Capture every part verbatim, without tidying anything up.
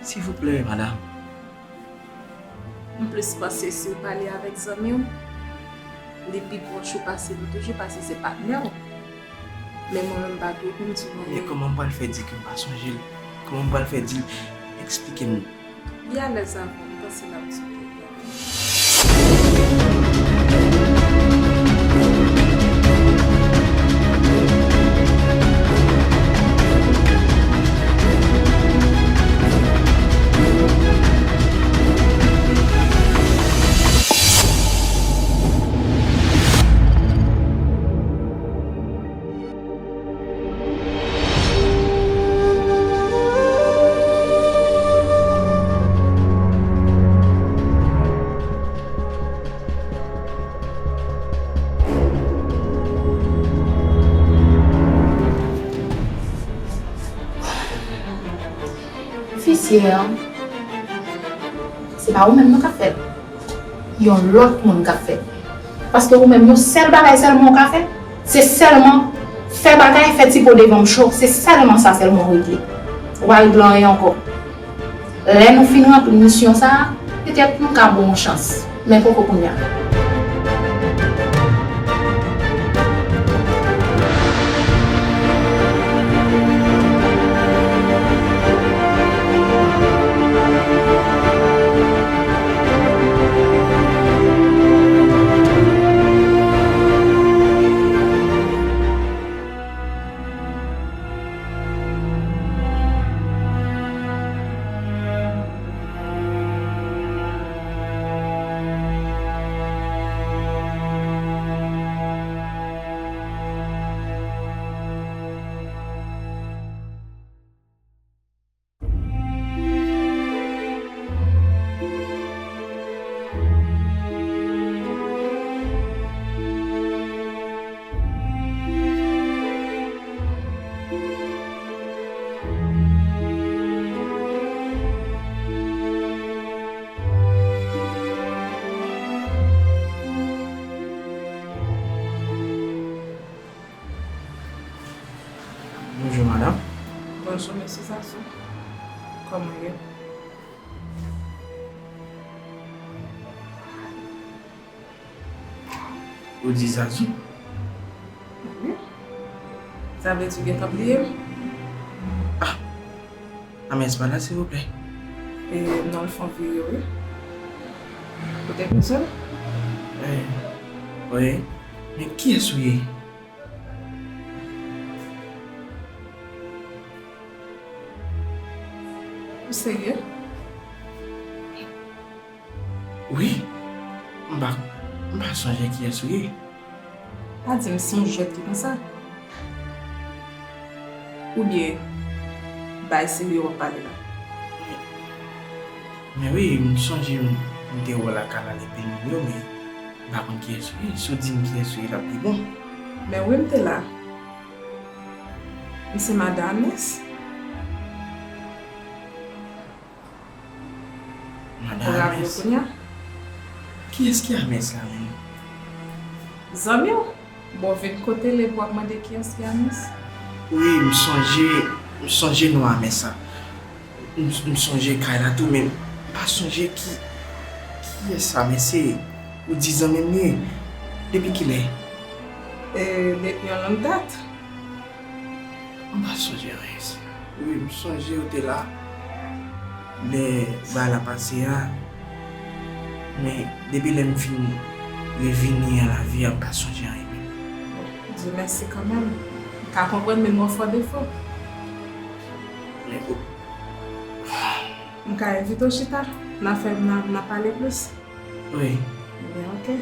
Silvouplè, madanm. M plis panse si w pale avèk zanmi w, li pi pwòch ou pase li toujou, paske se patnè w. Men mwen menm, m pa dwe pou m di w anyen. Men kòman m pral fè di ke m pa sonje l? Kòman m pral fè di l? Eksplike m. Li alèz avè w, m panse l ap di w. Fisyè, se pa ou menm non k ap fè l. Yon lòt moun k ap fè l. Paske ou menm, yon sèl bagay sèlman ou ka fè, se sèlman fè bagay, fè ti po devan m cho. Se sèlman sa sèlman ou regle. Ou pa regle anyen ankò. Lè nou fin ranpli misyon sa a, petèt nou ka ba w yon chans. Men poko kounye a. Bonjou, madanm. Bonjou, mesye Zazou. Kòman w ye? Ou di Zazou? Wi. Sa vle di w gentan bliye m? Ah, Amès pa la, silvouplè? E non, l fè yon vire, wi. Ou te bezwen l? Wi. Wi. Men kiyès ou ye? Ou serye? Wi. M pa, m pa sonje kiyès ou ye. Pa di m se yon jwèt ki konsa. Oubyen, bay serye w ap pale la. Men wi, m sonje m, m te wè w lakay la depi m yo, men m pa konn kiyès ou ye. Si w di m kiyès ou ye, l ap pi bon. Men wi, m te la. M se madan Amès. Madan Amès? Ou raple w kounye a? Kiyès ki Amès la menm? Zanmi w. Bon, vin kote l epi w ap mande kiyès ki Amès? Wi, m sonje, m sonje non Amès sa. M, m sonje kay la tou, men m pa sonje ki, kiyès sa, men se, ou di zanmi m li ye. Depi kilè? E, depi yon long dat. M pa sonje anyen, sè. Wi, m sonje ou te la lè bagay la pase a. Men, depi lè m fin revini an lavi a, m pa sonje anyen menm. Dye mèsi kanmenm. M ka konprann, men m wè w fè defo. Men, ou M ka envite w chita, n a fè, n a, n a pale plis. Wi. Ebyen, oke.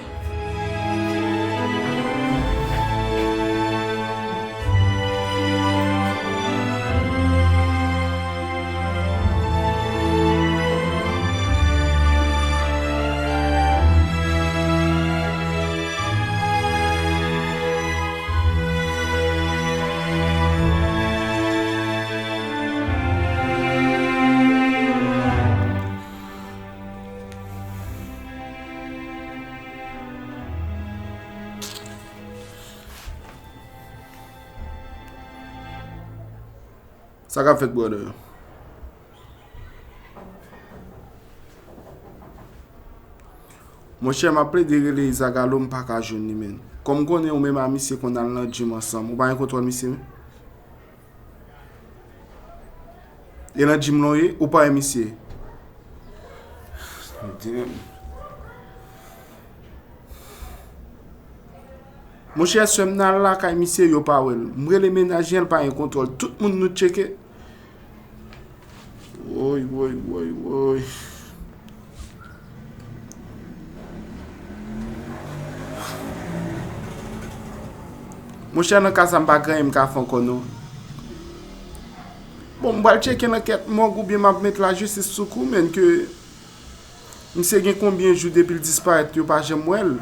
Sa k ap fèt, brother? Monchè, m ap plede rele Zagalo, m pa ka jwenn li, menn. Kòm m konnen ou menm a misye konn al nan gym ansanm, ou pa gen kontwòl misye, menn? E nan gym lan w ye, ou pa wè misye? Damn. Monchè, sè m nan al lakay misye, yo pa wè l. M rele mennaj li an, l pa gen kontwòl. Tout moun nou tcheke. Woy, woy, woy, woy. Monchè, nan ka sa, m pa gen anyen m ka fè ankò, non. Bon, m pral tcheke nan kèt mòg oubyen m ap met lajistis sou kou, menn, ke misye gen konbyen jou depi l disparèt, yo pa janm wè l.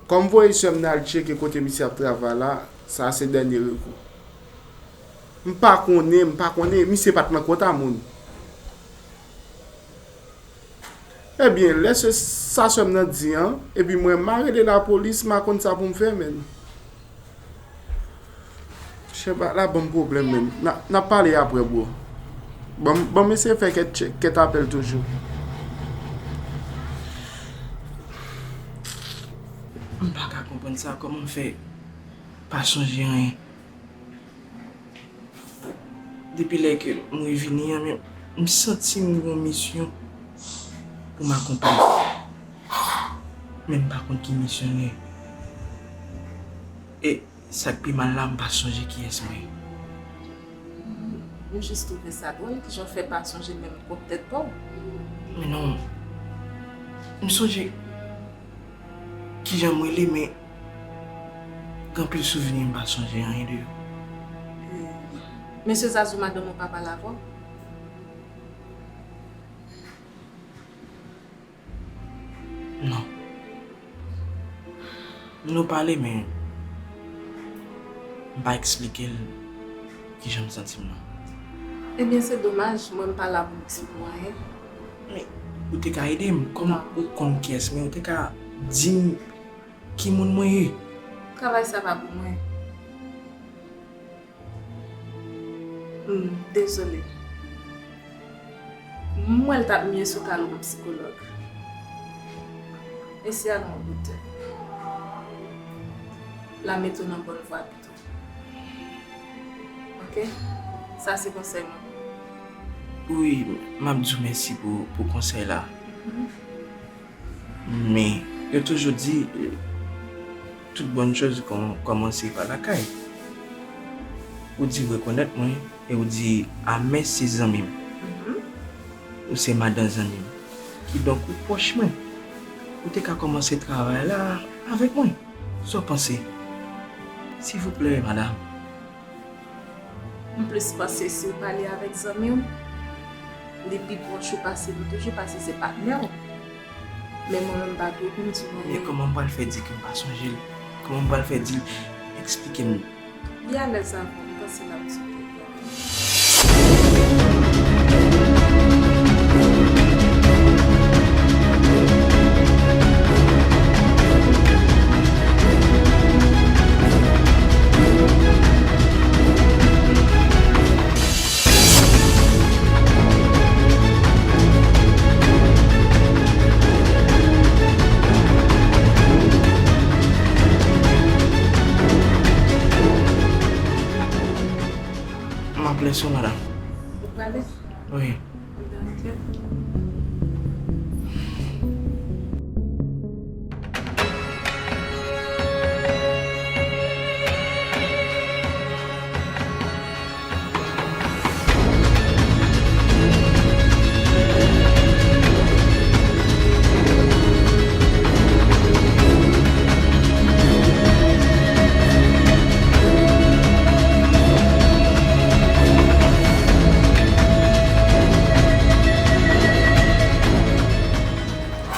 Kòm voye sè m nan al tcheke kote misye ap travay la, sa a se dènye rekou. M pa konnen, m pa konnen, misye pa t nan kont a moun. Ebyen, lè se sa sè m nan di an, epi mwen, m a rele lapolis, m a konn sa pou m fè, menn. Chèbak la ban m pwoblèm, menn. N a, n ap pale apre, bro. Ban m, ban m eseye fè kèt tchèk, kèt apèl toujou. M pa ka konprann sa, kòman m fè pa sonje anyen? Depi lè ke m revini an, men m santi m gen yon misyon pou m akonpli. Men m pa konn ki misyon l ye. E sa k pi mal la, m pa sonje kiyès mwen ye. M jis twouve sa dwòl, kijan w fè pa sonje menm pwòp tèt pa w? Men non, m sonje kijan m rele, men gen anpil souvni m pa sonje anyen de yo. Mesye Zazou, madanm ou pa pale avè w? Non. Nou pale, men m pa eksplike l kijan m santi m nan. Ebyen, se domaj, mwen m pa la pou m eksplike w anyen. Men, ou te ka ede m. Kòman ou konn kiyès mwen ye, ou te ka di m ki moun mwen ye. Travay sa pa pou mwen. Hmm, dezole. M wè l t ap mye si w t al wè yon sikològ. Eseye al wè yon doktè. L a mete w nan bòn vwa pito. Oke? Sa se konsèy mwen. Wi, m ap di w mèsi pou, pou konsèy la. Mhm. Men, yo toujou di, tout bòn choz kòm-, kòmanse pa lakay. Ou di w rekonèt mwen, e ou di Amè se zanmi m. Mhm. Ou se madan zanmi m. Kidonk, ou pwòch mwen. Ou te ka kòmanse travay la avèk mwen. Sa w panse? Silvouplè, madanm. M plis panse si w pale avèk zanmi w, li pi pwòch ou pase li toujou, paske se patnè w. Men mwen menm, m pa dwe pou m di w anyen. Men kòman m pral fè di ke m pa sonje l? Kòman m pral fè di l? Eksplike m. Li alèz avè w, m panse l ap di w. M ap lese w, madanm. Ou prale? Wi.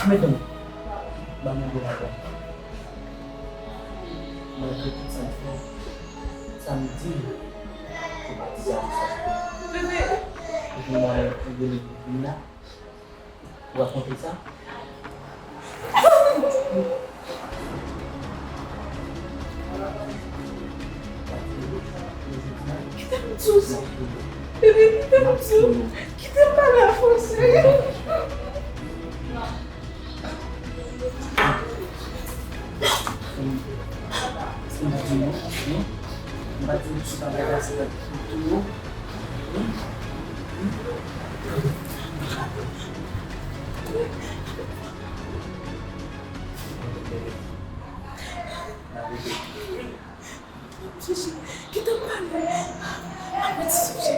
Medam, ba mwen de lajan. Malgre tout sa m fè, sa m di, se pa ti sa m fè. Bebe! Epi mwen, mwen rele vin la, rakonte sa. Kite m di w sa. Bebe, kite m di w. Kite m pale a Franse. Ou Mwen di m sou bagay la, se dat ki tou. Jiji, kite m pale. Apre ti sijè.